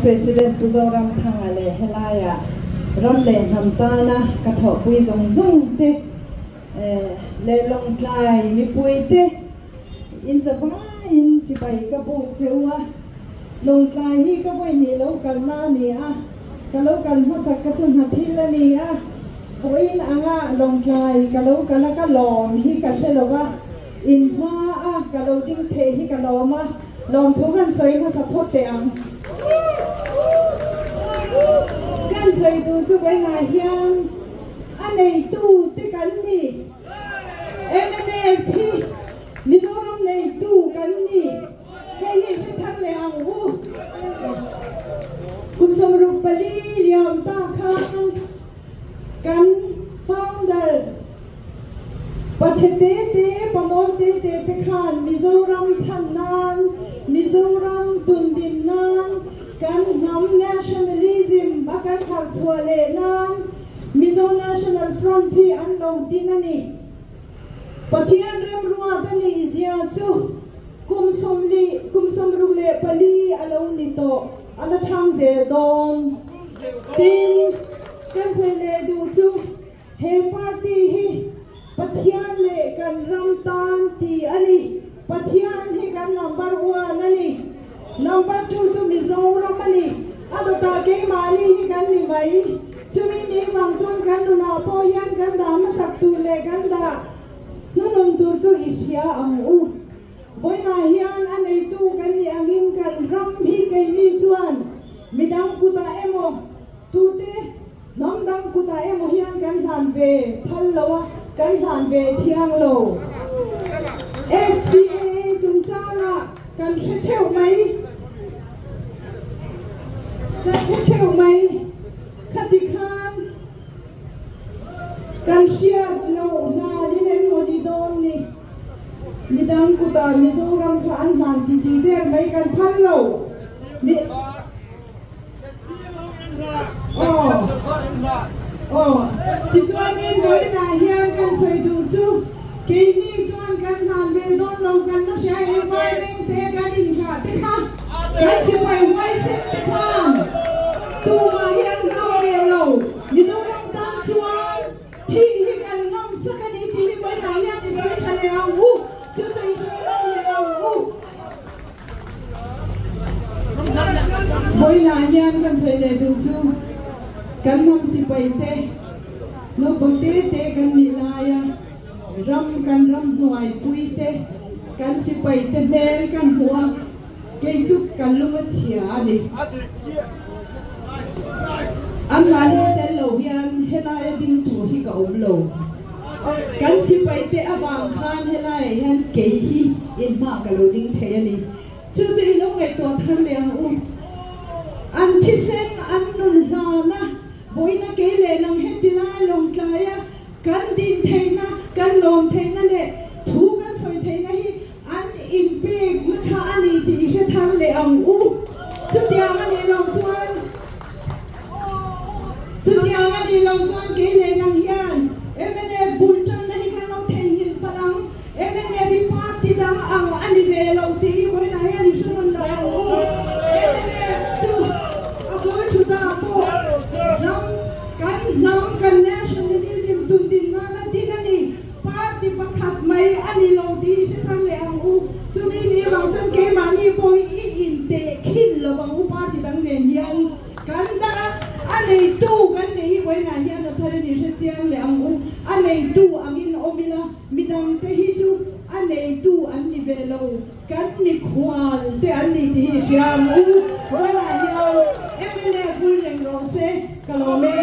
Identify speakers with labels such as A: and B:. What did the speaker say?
A: President Pu Zoramthanga leh helaia ram leh hnam tana ka thawhpui zawng zawng te leh Lawngtlai mipui te inzavaiin chibai ka buk che u a. Lawngtlai hi ka vawihnih lo kalna a ni a, ka lo kal hmasak ka chu hna thil a ni a, vawiin anga Lawngtlai ka lo kal a ka lawm hi ka hre lo va, in hma a ka lo ding theih hi ka lawm a, lawmthu kan sawi hmasa phawt teh ang. Kan sawi duh chu vawiinah hian a neitu te kan ni. Mnf hi Mizoram neitu kan ni. Hei hi hre thar leh ang u. Kum 64 liam ta khan kan founder pachhe te te, pamawl te te te khan Mizoram chhan nan, Mizoram tundin nan, kan hnam nationalism a kan harh chhuah leh nan Mizo National Front hi an lo din a ni. Pathian remruat a nih zia chu kum sawmli, kum 64 a lo ni tawh, a la chhang zel dawn. Tin, kan sawi leh duh chu he party hi Pathian leh kan ram tan ti a ni. Pathian hi kan number one a ni. Number two chu Mizoram a ni. A dawtah keimahni hi kan ni mai. Chumi ni vang chuan kan nunah pawh hian kan dah hmasak tur leh kan dah hnunun tur chu i hria ang u. Vawiinah hian a neitu kan nih angin kan ram hi keini chuan midang kutah emaw tute hnam dang kutah emaw hian kan hlan ve phal lo a, kan hlan ve thiang lo. FCAA chungchangah kan hre theuh mai. Kan hre theuh mai. Khati khan kan hriat loh hnalin engmaw ni dawn ni. Midang kutah Mizoram kha an hlan ti ti der mai kan phal lo. Mi Aw Aw Tichuanin vawiinah hian kan sawi duh chu keini chuan kan hlan ve dawn lo kan la hria e vaireng te kan inhrah te kha kan sipai huaisen te khan tumah hi an hlau ve lo. Mizoram tan chuan thih hi kan ngam sak a ni tih hi vawiinah hian i sawi tha leh ang u. Chu chu i sawi ngam leh ang u. Vawiinah hian kan sawi leh duh chu kan hnam sipai te naupang te te kan nih laia ram kan ram hnuai pui te kan sipai te hmel kan hmuh a, kei chu kan lung a chhia a ni. Anmahni tel lo hian helaia ding tur hi ka awm lo. Kan sipai te avang khan helaiah hian kei hi inhma ka lo ding thei a ni. Chu chu i lo ngaihtuah thar leh ang u. An thisen an nun hlan a, vawiina kei leh nang heti lai lawngtlaia kan din theihna, kan lawm theihna leh thu kan sawi theihna hi an inpekna kha a ni tih i hre thar leh ang u. Chutiang a nih loh chuan Chutiang a nih loh chuan kei leh nang hian mnf bul tanna hi kan lo theihnghilh palh ang. Mnf hi party dang ang a ni ve lo tih hi vawiinah hian i hre rawn lo ang u. Mnf chu a bul thu ta pawh ram kan hnam kan nationalism tundin nana din a ni. Party pakhat mai a ni lo tih hi hre thar leh ang u. Chumi ni vang chuan keimahni pawh hi i inteh khin lo ang u party dang nen hian kan dah a, a neitu kan neih hi vawiinah hian a thar in i hre chiang leh ang u. A neitu angin awm ila midangte hi chu a neitu an ni ve lo, kan mikhual te an ni tih hi i hria ang u. Vawiinah hian mla bul reng rawh se ka lawm e.